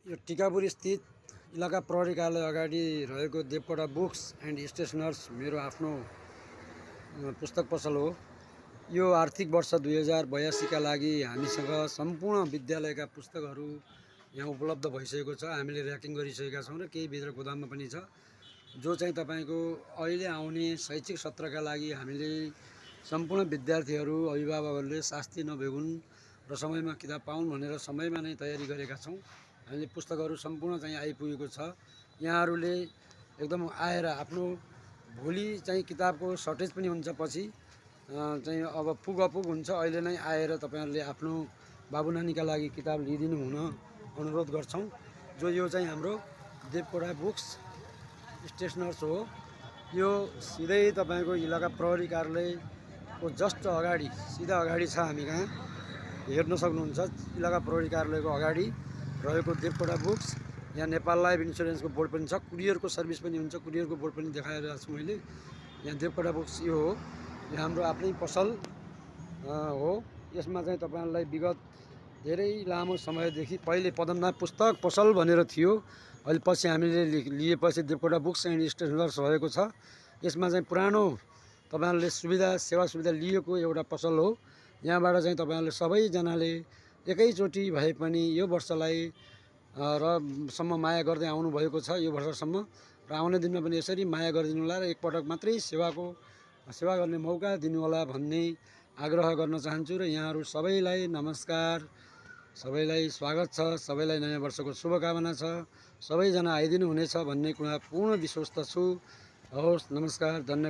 यो टिकापुर स्थित इलाका प्रहरी कार्यालय अगाडि रहेको देवकोटा बुक्स एन्ड स्टेसनर्स मेरो आफ्नो पुस्तक पसल हो। यो आर्थिक वर्ष 2082 का लागि हामीसँग सम्पूर्ण विद्यालयका पुस्तकहरू यहाँ उपलब्ध भइसकेको छ। हामीले र्याकिङ गरिसकेका छौँ र केही भित्र गोदाममा पनि छ, जो चाहिँ तपाईको अहिले आउने शैक्षिक सत्रका लागि हामीले सम्पूर्ण विद्यार्थीहरू अभिभावकहरूले शास्ति नभेगुन् र समयमा किताब पाउन् भनेर समयमा नै तयारी गरेका छौँ। हामीले पुस्तकहरू सम्पूर्ण चाहिँ आइपुगेको छ। यहाँहरूले एकदम आएर आफ्नो भोलि चाहिँ किताबको सर्टेज पनि हुन्छ, पछि चाहिँ अब पुगअपुग हुन्छ, अहिले नै आएर तपाईहरुले आफ्नो बाबु नानीका लागि किताब लिइदिनु हुन अनुरोध गर्छौं। जो यो चाहिँ हाम्रो देवकोटा बुक्स स्टेसनर्स हो। यो सिधै तपाईको इलाका प्रहरी कार्यालयको जस्ट अगाडि, सिधा अगाडि छ। हामी कहाँ हेर्न सक्नुहुन्छ, इलाका प्रहरी कार्यालयको अगाडि रहेको देवकोटा बुक्स। यहाँ नेपाल लाइफ इन्स्योरेन्सको बोर्ड पनि छ, कुरियरको सर्भिस पनि हुन्छ, कुरियरको बोर्ड पनि देखाइरहेको छु मैले। यहाँ देवकोटा बुक्स यो हो, यो हाम्रो आफ्नै पसल हो। यसमा चाहिँ तपाईहरुलाई विगत धेरै लामो समयदेखि पहिले पदमनाभ पुस्तक पसल भनेर थियो, अहिले पछि हामीले लिएपछि देवकोटा बुक्स एन्ड स्टेसनर्स भएको छ। यसमा चाहिँ पुरानो तपाईहरुले सुविधा सेवा सुविधा लिएको एउटा पसल हो। यहाँबाट चाहिँ तपाईहरुले सबैजनाले एकैचोटि भए पनि यो वर्षलाई र सम्म माया गर्दै आउनु भएको छ, यो वर्षसम्म र आउने दिनमा पनि यसरी माया गरिदिनु होला र एकपटक मात्रै सेवा गर्ने मौका दिनु होला भन्ने आग्रह गर्न चाहन्छु। र यहाँहरू सबैलाई नमस्कार, सबैलाई स्वागत छ, सबैलाई नयाँ वर्षको शुभकामना छ। सबैजना आइदिनु हुनेछ भन्ने कुरा पूर्ण विश्वस्त छु। हवस्, नमस्कार, धन्यवाद।